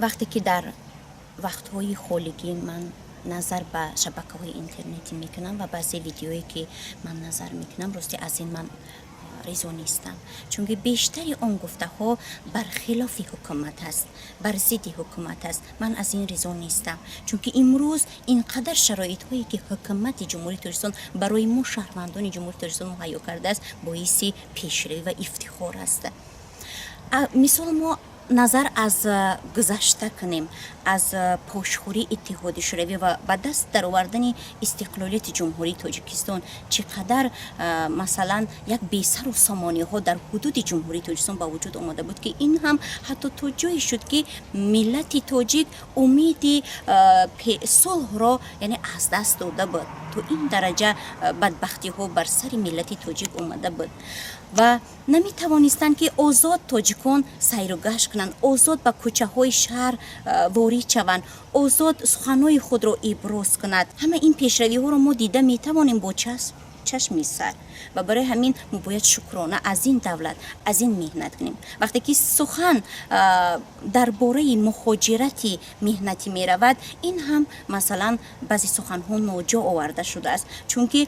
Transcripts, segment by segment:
Вақте ки дар вақтҳои холигӣ ман назар ба шабакаҳои интернетӣ мекунам ва баъзе видеое, ки ман назар мекунам, рости, аз ин ман ризо нестам, чунки бештари он гуфтаҳо бар хилофи ҳукумат аст, бар зидди ҳукумат аст. Ман аз ин ризо нестам, чунки имрӯз ин қадар шароитҳое, ки ҳукумати Ҷумҳурии Тоҷикистон барои мо, шаҳрвандони Ҷумҳурии Тоҷикистон, муҳайё кардааст, боиси пешравӣ ва ифтихор аст. Мисол, мо назар аз гузашта кунем, аз пошхӯрии Иттиҳоди Шӯравӣ ва ба даст даровардани истиқлолияти Ҷумҳурии Тоҷикистон, чӣ қадар, масалан, як бесару сомониҳо дар ҳудуди Ҷумҳурии Тоҷикистон ба вуҷуд омада буд, ки ин ҳам ҳатто то ҷое шуд, ки миллати тоҷик умеди сулҳро, яъне, аз даст дода буд. То ин дараҷа бадбахтиҳо бар сари миллати тоҷик омада буд ва наметавонистанд, ки озод тоҷикон сайру гашт кунанд, озод ба кӯчаҳои шаҳр ворид шаванд, озод суханҳои худро иброз кунад. Ҳама ин пешравиҳоро мо дида метавонем бо чашми сар ва барои ҳамин мо бояд шукрона аз ин давлат, аз ин меҳнат кунем. Вақте ки сухан дар бораи муҳоҷирати меҳнатӣ меравад, ин ҳам, масалан, баъзе суханҳо ноҷо оварда шудааст, чунки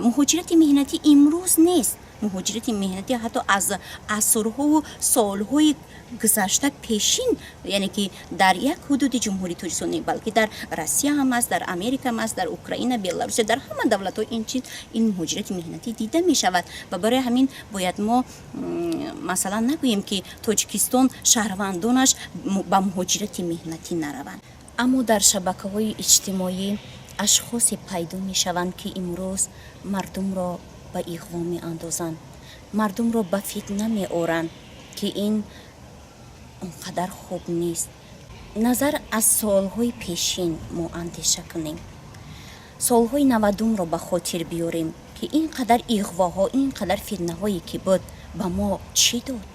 муҳоҷирати меҳнатӣ имрӯз нест. Муҳоҷирати меҳнатӣ ҳатто аз асрҳову солҳои гузашта, пешин, яъне ки дар як ҳудуди Ҷумҳурии Тоҷикистон не, балки дар Россия ҳам аст, дар Америка ҳам аст, дар Украина, Беларусия, дар ҳама давлатҳо ин чиз, ин муҳоҷирати меҳнатӣ дида мешавад. Ва барои ҳамин бояд мо, масалан, нагӯем, ки Тоҷикистон шаҳрвандонаш ба муҳоҷирати меҳнатӣ нараванд. Аммо дар шабакаҳои иҷтимоӣ ашхосе пайдо мешаванд, ки имрӯз мардумро ба иғво меандозанд, мардумро ба фитна меоранд, ки ин он қадар хуб нест. Назар аз солҳои пешин мо андеша кунем, солҳои 90-умро ба хотир биёрем, ки ин қадар иғвоҳо, ин қадар фитнаҳое ки буд, ба мо чӣ дод?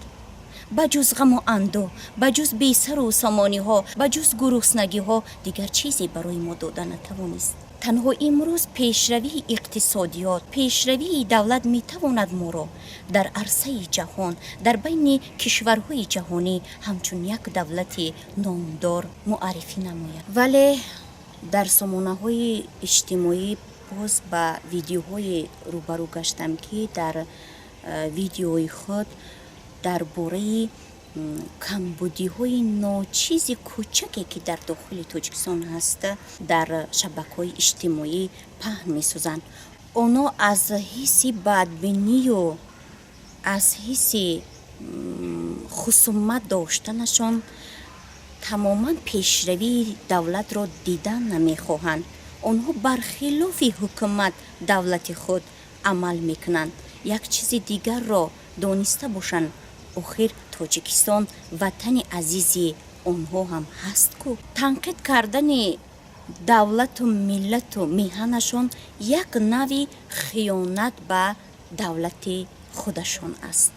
Ба ҷуз ғаму андӯҳ, ба ҷуз бесару сомониҳо, ба ҷуз гуруснагиҳо дигар чизе барои мо дода натавонист. Танҳо имрӯз пешравии иқтисодиёт, пешравии давлат метавонад моро дар арсаи ҷаҳон, дар байни кишварҳои ҷаҳонӣ ҳамчун як давлати номдор муаррифӣ намояд. Вале дар сомонаҳои иҷтимоӣ боз ба видеоҳое рӯбарӯ гаштам, ки дар видеои худ дар бораи камбудиҳои ночизи кӯчаке, ки дар дохили Тоҷикистон ҳаст, дар шабакаҳои иҷтимоӣ паҳн месозанд. Онҳо аз ҳисси бадбинию аз ҳисси хусумат доштанашон тамоман пешравии давлатро дидан намехоҳанд. Онҳо бархилофи ҳукумат, давлати худ амал мекунанд. Як чизи дигарро дониста бошанд: охир Тоҷикистон ватани азизи онҳо ҳам ҳаст ку. Танқид кардани давлату миллату меҳанашон як нави хиёнат ба давлати худашон аст.